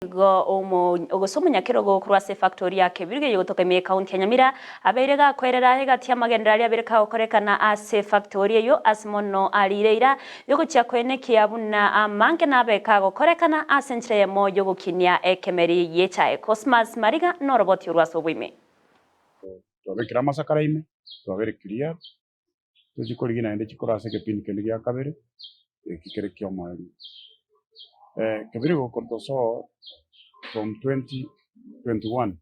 Igo gose omonyakerogo korwa ase efactori ya Kebirigo eye gotoka ime y'ecounty ya Nyamira abeire gakoerera egati y'amagenderero aria abeire kagokorekana ase efactori eyio ase mono ariire eira yogochia koenekia buna amange nabe kagokorekana ase enchera eyemo yogokinia ekemeri gi'echae. Cosmas Mariga noroboti orwo ase oboime. Twabekire amasakara ime, twabere cleared, tochie korigia naende chikoro ase egepindi kende gia kabere, eki kere ki'omoerio. Kebiri gokotosoa from 2021,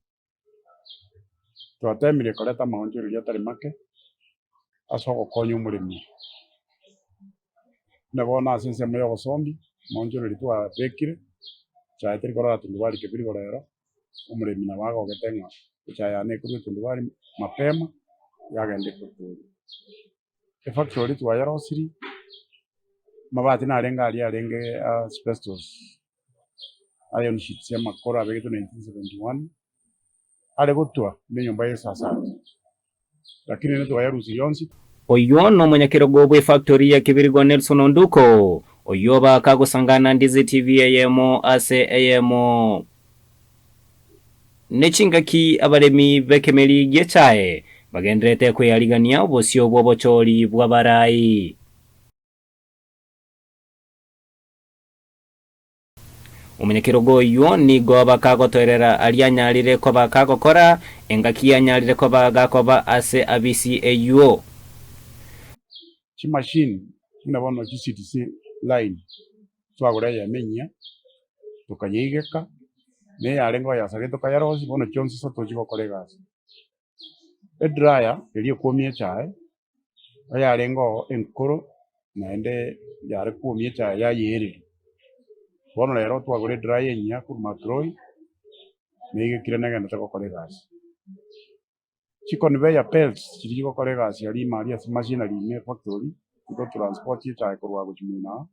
twatemire koreta amaonchoreria atari make ase ogokonya omoremi. Buna bono ase ensemo ya obosomi, amaonchoreria twabekire, echae teri korora tundubari kebiri rero, omoremi nabo agogete ng'a echae yane ekorwa etundubari mapema, yagenda efactory. Efactory twayerosirie, amabati narenge aria arenge asbestos, iron sheets amakoro abegetwe 1971, are gotwa na enyomba ya esasati, lakini rende twayarusirie onsi. Oyio nomonyakerogo bw'efactory ya Kibirigo Nelson Onduko, oyio bakagosangana Ndizi TV eyemo ase eyemo. Ne chingaki abaremi b'ekemeri gi'echae bagendererete kweyarigania obosio bw'obochori bw'abarai. Omonyakerogo oyio nigo bakagotoerera aria anyarire koba kagokora, engaki anyarire koba gakoba ase abisi eyio. Chimachine buna bono chi CTC line twagora eyemo enyia tokayeigeka, na eyarenge oyasaria tokayerosia, bono chionsi ase tochia gokora egasi. Edryer eria ekwomia echae, eyarenge oo enkoro naende yare kwomia echae yayeereria. Bono rero twagora edryer enyia korwa Macroy, neigekire negenderete gokora egasi. Chiconveyor belts chiria chigokora egasi aria ime aria ase machinery ime efactory, chigo transport echae korwa gochia moino aa,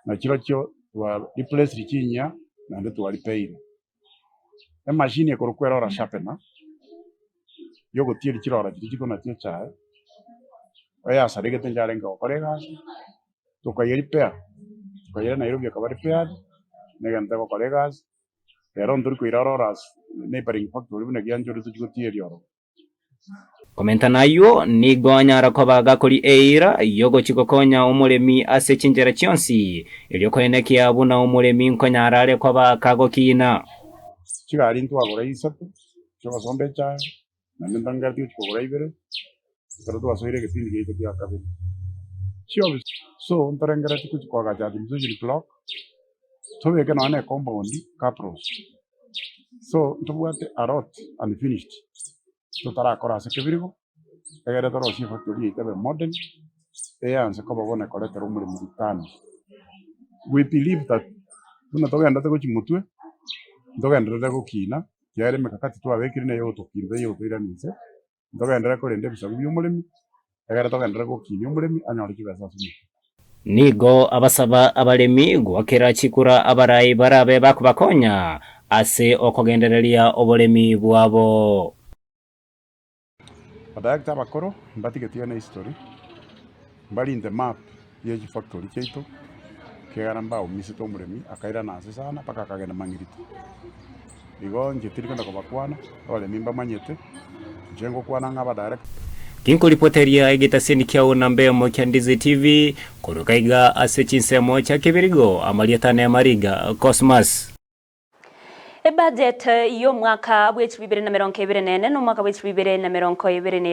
na chirochio twa replaced chinyia naende twa repair. Emachine ekorokwa erora sharpener, yogotieria chirora chiria chikonatia echae, eyasaregete ncharenge gokora egasi, tokaye repair, tokayeira Nairobi ekaba repaired, negento egokora egasi. Rero ntori koira rollers neighboring factory buna gianchorire tochie gotieria ororo. Komenta nayio, nigo anyara koba gakori eira y'ogochia gokonya omoremi ase chinchera chionsi, erio koenekia buna omoremi nkonyara are koba kagokina. Chigari ntwagora isato chi'ogosomba echae, naende ntangereti gochia kogora ibere, ekero twasoire egepindi giaito gia kabere. Chiofisi, so ntorengereti gochia koagacha administration block, tobeke nonya na ecompound cabros. So ntobwate a lot unfinished totarakora ase kebirigo, egere torosie efactory yaito ebe modern, eanse koba bono ekoretera omoremo returns. We believe that buna togenderete gochia motwe, ntogenderere gokina, ekiagera emekakati twabekire neye ogotokinda eye ogotoirania inse. Ntogenderere korenda ebisaku bi'omoremi, egere togenderere gokinia omoremi anyore chibesa ase omochie. Nigo abasaba abaremi goakera chikura abarai barabe bakobakonya ase okogendereria oboremi bwabo. Abadirector abakoro mbatigetie ne history, mbarinde map ye chifactory chiaito, ekiagera mbaumisete omoremi akairana ase sana mpaka akagenda mang'irito. Igo inche tindi kogenda kobakwana, abaremi mbamanyete, inche ngokwana ng'a abadirector. Tinkoripoteria egetaseni kiao namba eyemo kia Ndizi TV, korwa iga ase chinsemo chia Kebirigo, amarieta ne Mariga Cosmas. Ebudget y'omwaka bw'echibibere na merongo ebere na ene na omwaka bw'echibibere na merongo ebere na.